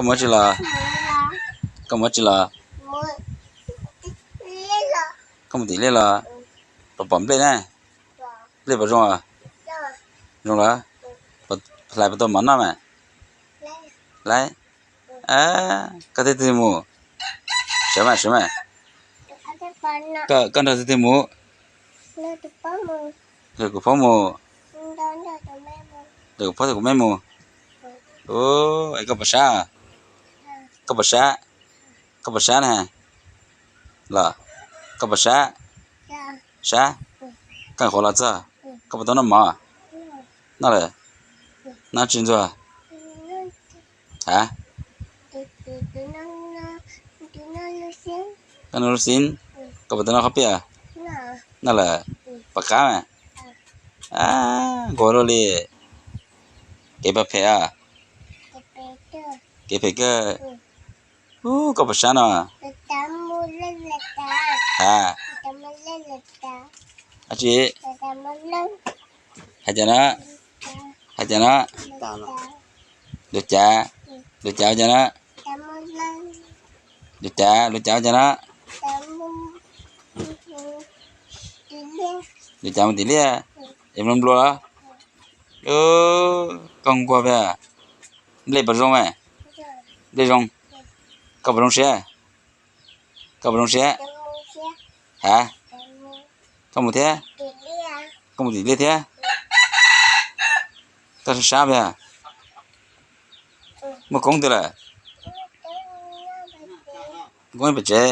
Koj mus tsi los? Koj mus tsi los? Koj mus tim liaj los? Puas pom nplej na? Nplej puas zoo? Zoo los? Hlais puas tau mov noj mas? Laib. Koj thiaj mus. Sawv mas, sawv mas. Koj nrog twg twg mus? Nrog kuv phob mus. Nrog kuv phob thiab kuv me mus. Es koj puas sab? Koj puas sab? Koj puas sab na? Los koj puas sab? Sab. Koj qhuav los txog, koj puas tau noj mov? Noj lawm. Noj tsi ntxuag? Ha? Koj noj lub xib. Koj puas tau noj qhob piaj? Noj lawm. Pom qab mas. Nquag luaj li. Kev phem phem. Kev phem kawg. Ub, koj puas sab no? Ha? Ab tsi? Hais cas no? Hais cas no? Lus cav. Lus cav ua cas no? Lus cav, lus cav ua cas no? Lus cav mus tim liaj. Es nplua nplua los? Koj nquag pem. Nplej puas zoo mas? Nplej zoo. Koj puas zoo siab? Koj puas zoo siab? Ha? Koj mus thiab? Koj mus tim liaj thiab? Koj sab sab pem. Muaj koob twg lawm? Koob pem tsev.